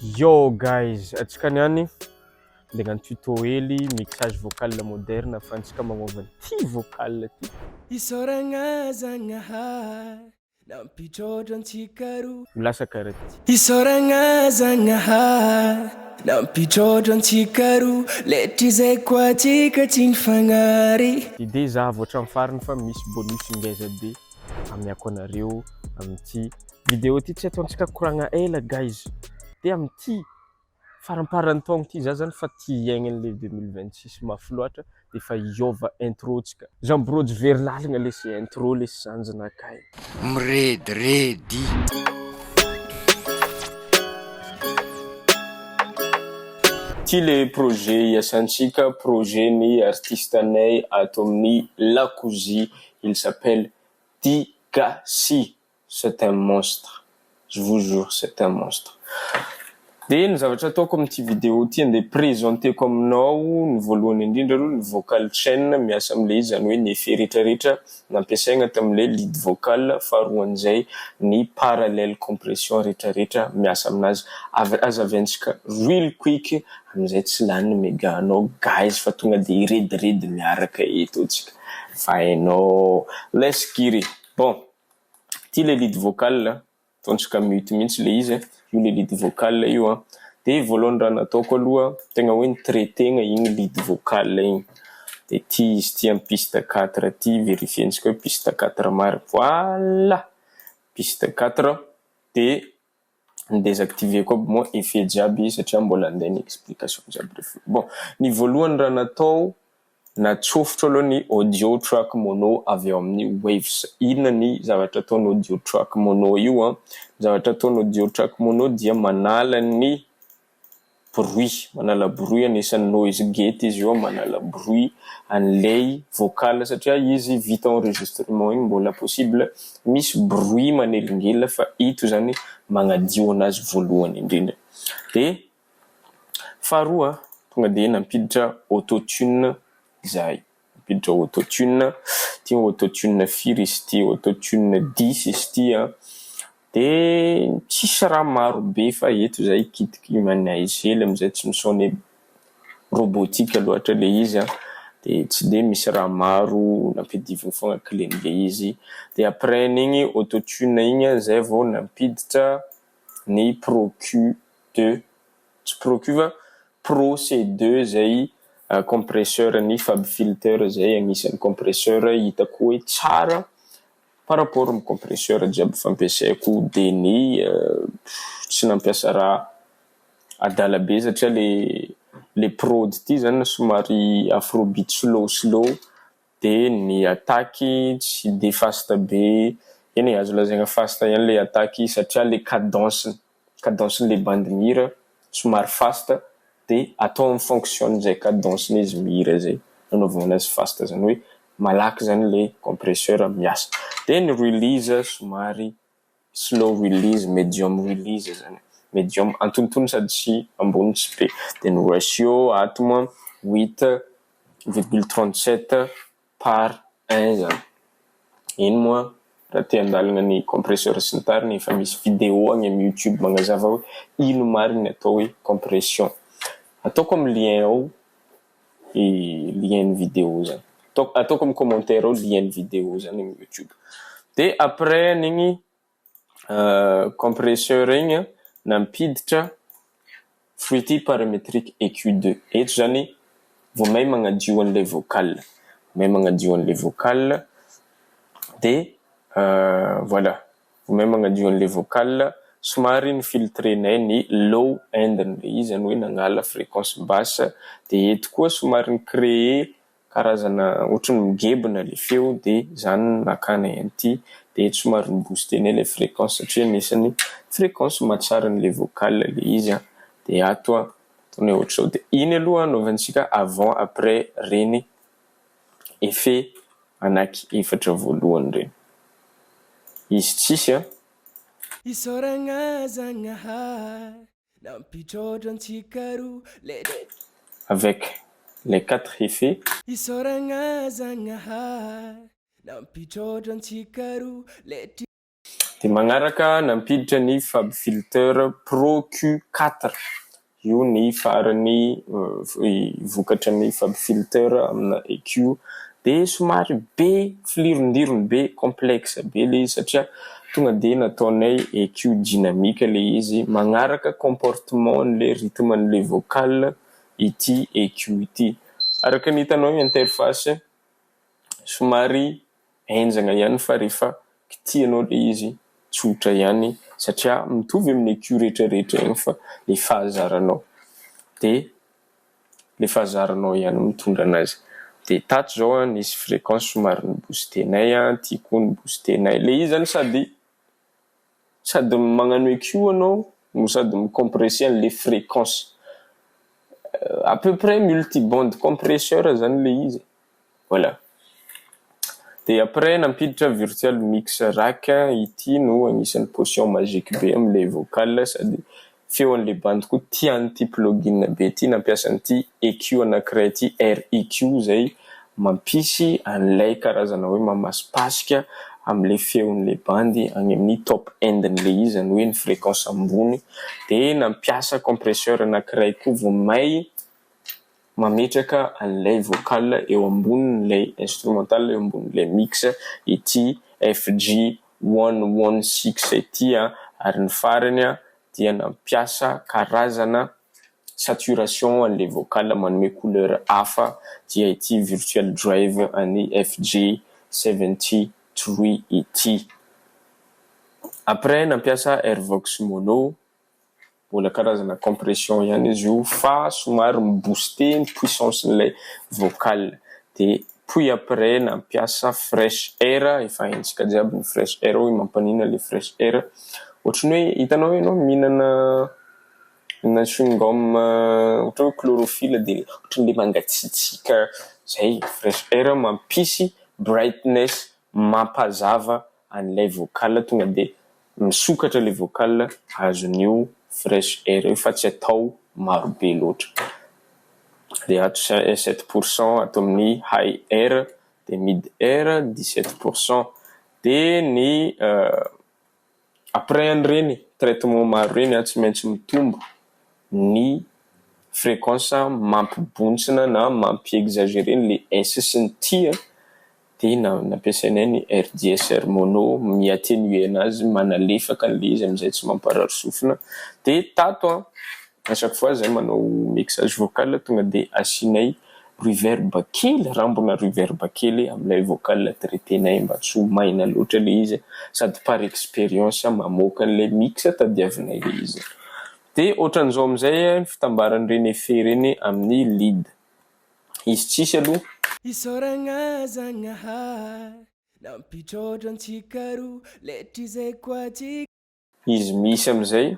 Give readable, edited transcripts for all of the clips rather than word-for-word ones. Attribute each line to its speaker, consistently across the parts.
Speaker 1: Yo guys, antsika niany ndeha hagnano tuto hely mixage vocal moderne afahantsika magnova ty vocal ty.
Speaker 2: Isaoragna Zagnahary nampitrôdra antsika roa.
Speaker 1: Ho lasa karaha ty.
Speaker 2: Isaoragna Zagnahary nampitrôdra antsika roa letry zay koa antsika tsy nifagnary.
Speaker 1: Ide zahavo hatramin'ny farany fa misy bonus ngeza be amiako anareo amin'ity vidéo ty. Tsy ataontsika koragna ela guys, de amin'ity faramparan'ny taogno ty za zany fa tia hiaigna an'le 2026 mafy loatra de efa hiôva intro tsika. Jean Brody very lalagna lesy intro lesy zanjinakay.
Speaker 3: Mirediredy.
Speaker 1: Ty le projet iasantsika, projet ny artiste anay ato amin'ny lakozia, il s'appelle Digasy, c'est un monstre, je vous jure c'est un monstre. De ny zavatra ataoko amin'ity vidéo ity andeha présenteko aminao ny voalohany indrindra aloha ny vocal chain miasa amin'ilay izy izany hoe ny effet rehetrarehetra nampiasaina tamin'ilay lead vocal, faharoan'izay ny parallel compression rehetrarehetra miasa aminazy, azavaintsika real quick amin'izay tsy lany ny mega anao guys fa tonga de hirediredy miaraka eto tsika fa hainao let's get it. Bon ty le lead vocal ataontsika mute mihitsy le izy, io le lead vocal io an, de voalohany raha nataoko aloha tegna hoe ni-traiter-na igny lead vocal igny, de ty izy ty amy piste quatre ty verifier-ntsika hoe piste quatre marina, voilà piste quatre de ni-désactiver-ko aby moa effet jiaby satria mbola andeha ny explication jiaby rehefa, bon ny voalohany raha natao natsofotro aloha ny audio track mono avy ao amin'ny waves. Inona ny zavatra ataon'ny audio track mono io an? Ny zavatra ataon'ny audio track mono dia manala ny bruit, manala bruit anisan'ny noise gate izy io, manala bruit an'ilay vocal satria izy vita enregistrement igny mbola possible misy bruit manelingelina fa ito zany magnadio anazy voalohany indrindra. De faharoa tonga de nampiditra auto tune izahay, nampiditra auto tune, ty auto tune firy izy ty, auto tune dix izy ty an, de tsisy raha maro be fa eto zahay hikitiky humanize hely amizay tsy mi-sonner robotique loatra le izy an, de tsy de misy raha maro nampidiviny fogna clé-n'le izy, de après an'igny auto tune igny an zay vao nampiditra ny pro Q deux, tsy pro Q fa pro C deux zay compresseur ny Fabfilter zay agnisan'ny compresseur hitako hoe tsara par rapport amy compresseur jiaby fampiasaiko de ny tsy nampiasa raha adala be satria le le prod ty zany somary afrobeat slow slow de ny attaque tsy de fast be, eny e azo lazaina fast ihany le attaque satria le cadence cadence-n'le bandy mihira somary fast de atao en fonction zay cadence-ny izy mihira zay nanaovana anazy fast zany hoe malaky zany le compresseur miasa. De ny release somary slow release, medium release zany, medium antonontonony sady tsy ambony tsy be. De ny ratio ato moa huit virgule trente sept par un zany. Iny moa raha te handalina ny compresseur sy ny tariny efa misy vidéo agny amy youtube magnazava hoe ino mariny ny atao hoe compression. Ataoko amy lien ao lien ny vidéo zany, ataoko amy commentaire ao lien ny vidéo zany amy youtube. De après an'igny compresseur igny nampiditra Fruity Parametric EQ deux, eto zany vao mahay magnadio an'ilay vocal, mahay magnadio an'ilay vocal de voilà vao mahay magnadio an'ilay vocal somary ni-filtrer-nay ny low end-ny le izy zany hoe nagnala fréquence basse de eto koa somary ni-créer karazana ohatran'ny migebona le feo de zany no nakanay an'ity de eto somary ni-booster-nay le fréquence satria anisan'ny fréquence mahatsara an'le vocal le izy an, de ato an ataonay ohatr'izao de iny aloha anaovantsika avant après reny effet anaky efatra voalohany reny. Izy tsisy an.
Speaker 2: Isaoragna Zagnahary nampitrôdra antsika roa letry.
Speaker 1: Avec les quatre effets.
Speaker 2: Isaoragna Zagnahary nampitrôdra antsika roa letry.
Speaker 1: De magnaraka, nampiditra ny FabFilter Pro Q4 io, ny farany vokatra ny FabFilter amina EQ, de somary be filirondirony be, complexe be le izy, satria tonga de nataonay EQ dynamique le izy, magnaraka comportement n'le rythme n'le vocal ity EQ ity. Araka ny hitanao, interface somary henjana ihany, fa rehefa kitihanao le izy, tsotra ihany, satria mitovy amin'ny EQ rehetrarehetra igny, fa le fahazaranao, de le fahazaranao ihany mitondra anazy. De tato zao a, nisy fréquence somary niboostenay a, ty koa niboostenay le izy zany, sady magnano EQ anao no sady micompresser an'le fréquence, à peu près multibande compresseur zany le izy, voilà. De après nampiditra Virtual Mix Rack. Ity no anisan'ny potion magique be am'le vocal, sady feo an'le bandy koa tian'ity plugin be ty. Nampiasa an'ity EQ anankiray ty, REQ zay, mampisy an'ilay karazana hoe mamasipasika am'le feon'le bandy any amin'ny top end'n'le izy, zany hoe ny fréquence ambony. De nampiasa compresseur anankiray koa vao may mametraka an'ilay vocal eo ambonin'ilay instrumental, eo ambonin'ilay mix, ity FG 116 ity a. Ary ny farany a, dia nampiasa karazana saturation an'le vocal manome couleur hafa, dia ity Virtual Drive any FJ 73 ity. Après nampiasa Airvox Mono, mbola karazana compression ihany izy io, fa somary mibooster ny puissance n'ilay vocal. De puis après nampiasa Fresh Air. Efa haintsika jiaby ny Fresh Air, hoe mampanina le Fresh Air. Ohatrany hoe hitanao hoe anao mihinana chewing-gum, ohatra hoe chlorophylle, de ohatran'le mangatsiatsiaka zay. Fresh Air mampisy brightness, mampazava an'ilay vocal, tonga de misokatra le vocal azon'io Fresh Air io, fa tsy atao marobe loatra. De ato 7 % ato amin'ny high air, de mid air 17 %. De ny après an'ireny traitement maro reny a, tsy maintsy mitombo ny fréquence mampibontsina na mampi-exagérer le S sy ny T, de nampiasainay ny RDSR Mono, mi-atténuer anazy, manalefaka an'le izy amizay tsy mamparary sofina. De tato a, à chaque fois zay manao mixage vocal, tonga de asianay reverb kely, rambona reverb kely amilay vocal traitenay, mba tsy ho maina loatra le izy, sady par expérience mamoaka an'ilay mix tadiavinay le izy. De ohatran'izao amizay fitambaran'ireny effet reny amin'ny lead izy, tsisy aloha.
Speaker 2: Isaoragna Zagnahary nampitrôtra antsika roa letry koa ty.
Speaker 1: Izy misy amizay.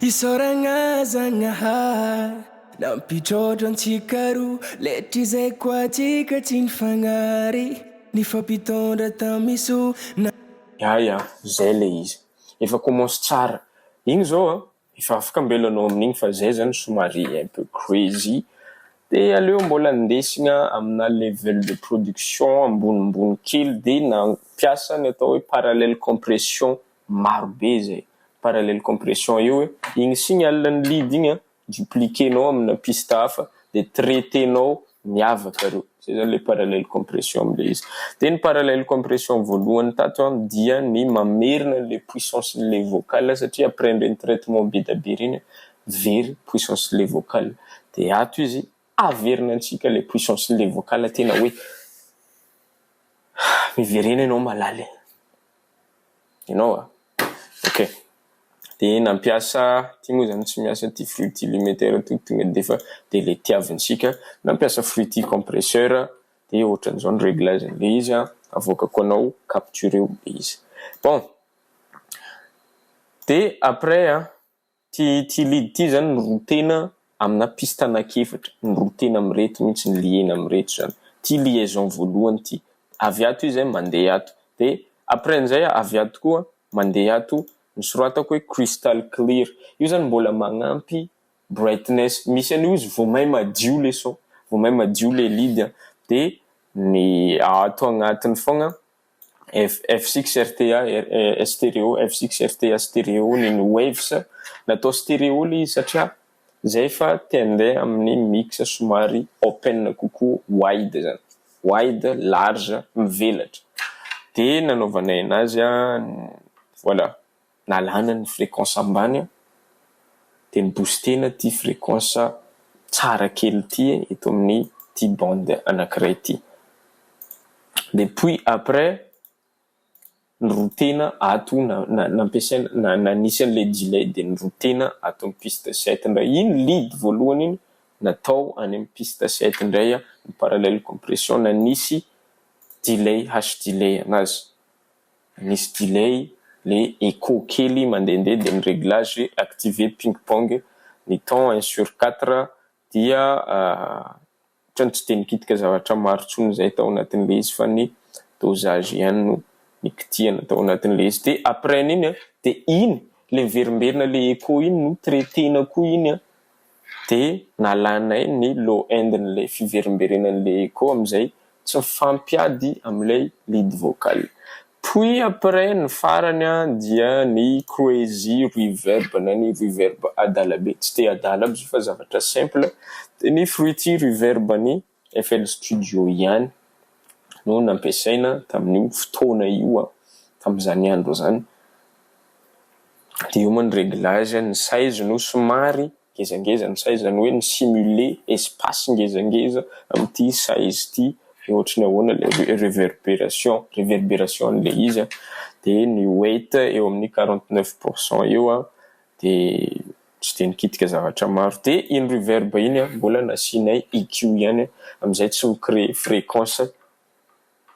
Speaker 2: Isaoragna Zagnahary nampitrôtra antsika roa letry zay koa tsika tsy nifagnary nifampitondra tamiso na.
Speaker 1: Ya, zay le izy efa commence tsara igny zao a, efa afaka ambelanao amin'igny, fa zay zany somary un peu crazy, de aleo mbola andesigna amina level de production ambonimbony kely. De nampiasa ny atao hoe parallel compression marobe zay. Parallel compression io hoe igny signal ny lead igny a, dupliquenao amina piste hafa, de traitenao miavaka reo. Zay zany le parallel compression amle izy. De ny parallel compression voalohany tato a, dia ny mamerina le puissance le vocal, satria après an'ireny traitement be da be reny, very puissance le vocal. De ato izy averina antsika le puissance le vocal, tena hoe miverena ianao malaly ianao a. Ok, de nampiasa ty moa zany tsy miasa ty Fruity Limiter ty, tonga de efa de le tiavintsika. Nampiasa Fruity Compresseur, de ohatran'izao ny réglage an'le izy a, avoakako anao captureo le izy. Bon, de après a, ty lead ty zany nirotena amina piste anankiefatra, nirotena amireto mihitsy, ny liena amireto zany ty liaison voalohany ty. Avy ato izy mandeha ato, de après an'izay avy ato koa mandeha ato. Nosoratako hoe crystal clear io zany, mbola magnampy brightness misy an'io izy, vao may madio le son, vao may madio le lead. De ny ato agnatiny foagna. F6 RTA stereo, F6 RTA stereo ny Waves. Natao stereo ilay izy satria zay fa te handeha amin'ny mix somary open kokoa, wide zany, wide, large, mivelatra. Dia nanaovanay anazy, voilà, nalana ny fréquence ambany dia ni-booster-na ity fréquence tsara kely ity eto amin'ny ity bande anankiray ity. Dia puis après nirotena ato, nampiasaina, nanisy an'ilay delay dia nirotena ato amin'ny piste 7 indray. Iny lead voalohany iny natao any amin'ny piste 7 indray ny parallel compression, nanisy delay, H delay anazy. Nisy delay le écho kely mandehandeha, dia ny réglage activé ping pong, ny temps 1/4, dia ohatrany tsy de nikitika zavatra maro intsony zahay tao anatin'ilay izy fa ny dosage ihany no nikitihana tao anatin'ilay izy. Dia après an'iny dia iny le miverimberina le écho iny no traitena koa iny, dia nalanay ny low end-n'ilay fiverimberenan'ilay écho amin'izay tsy mifampiady amin'ilay lead vocal. Puis après ny farany dia ny crazy reverb na ny reverb adala be, tsy te adala aby izy io fa zavatra simple, dia ny fruity reverb ny FL Studio ihany no nampiasaina tamin'io fotoana io, tamin'izany andro zany. Dia io moa ny réglage, ny size no somary ngezangeza, ny size zany hoe ny simuler espace ngezangeza amin'ity size ity, ohatry ny ahoana ilay réverbération an'ilay izy. Dia ny weight eo amin'ny 49% eo, dia tsy de nikitika zavatra maro. Dia iny reverb iny mbola nasianay EQ ihany amin'izay tsy mi-créer fréquence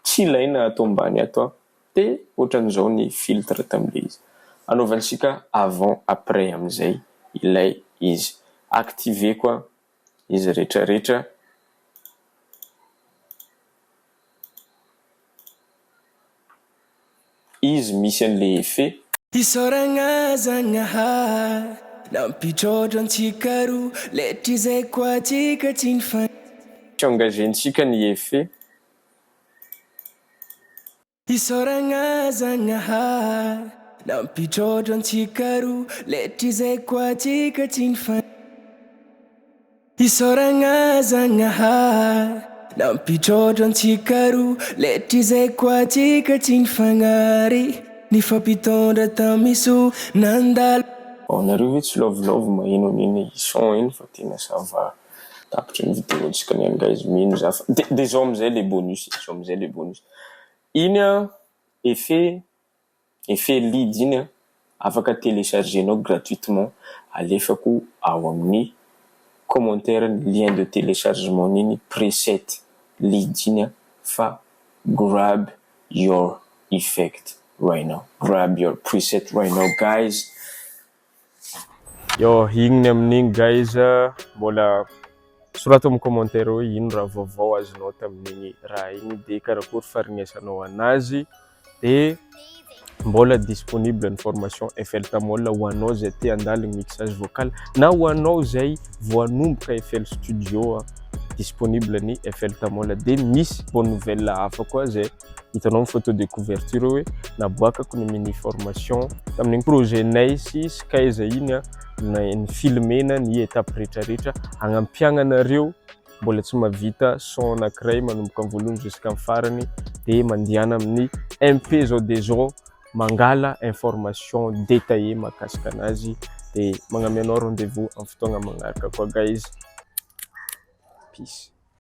Speaker 1: tsy ilaina ato ambany ato. Dia ohatran'izao ny filtre tamin'ilay izy. Anaovantsika avant après amin'izay ilay izy. Activer koa izy rehetrarehetra. Izy misy an'ilay effet.
Speaker 2: Isaoragna Zagnahary nampitrôtra antsika roa letry izay koa atsika tsy nifa
Speaker 1: Tsy engagentsika ny effet.
Speaker 2: Isaoragna Zagnahary nampitrôtra antsika roa letry izay koa atsika tsy nifa Isaoragna Zagnahary nampitrôtra antsika roa letry izay koa atsika tsy nifagnary nifampitondra tamiso nandalo.
Speaker 1: Nareo ve tsy love maheno an'iny son iny fa tena ça va. Tapitra ny vidéo-ntsika niany guys, mino za fa de zao amizay le bonus, zao amizay le bonus. Iny effet lead iny afaka téléchargenao gratuitement, alefako ao amin'ny commentaire ny lien de téléchargement n'iny preset lead iny, fa grab your effect right now, grab your preset right now guys. Yo, igny ny amin'igny guys, mbola sorato amin'ny commentaire hoe ino raha vaovao azonao tamin'igny raha igny, de karakory faharegnesanao anazy. De mbola disponible ny formation FL Tamol ho anao zay te handalo mixage vocal na ho anao zay voanomboka FL Studio, disponible ny FL Tamol. De misy bonne nouvelle hafa koa zay hitanao amin'ny photo de couverture hoe naboakako ny mini formation tamin'igny projet nay sy Skyza iny, ny filmena ny étape rehetrarehetra agnampiagnanareo mbola tsy mahavita son anankiray manomboka amin'ny voalohany jusqu'à amin'ny farany. De mandehana amin'ny MP zao de zao mangala information détaillée mahakasika anazy. De magname anao rendez-vous amin'ny fotoagna magnaraka koa guys. Peace.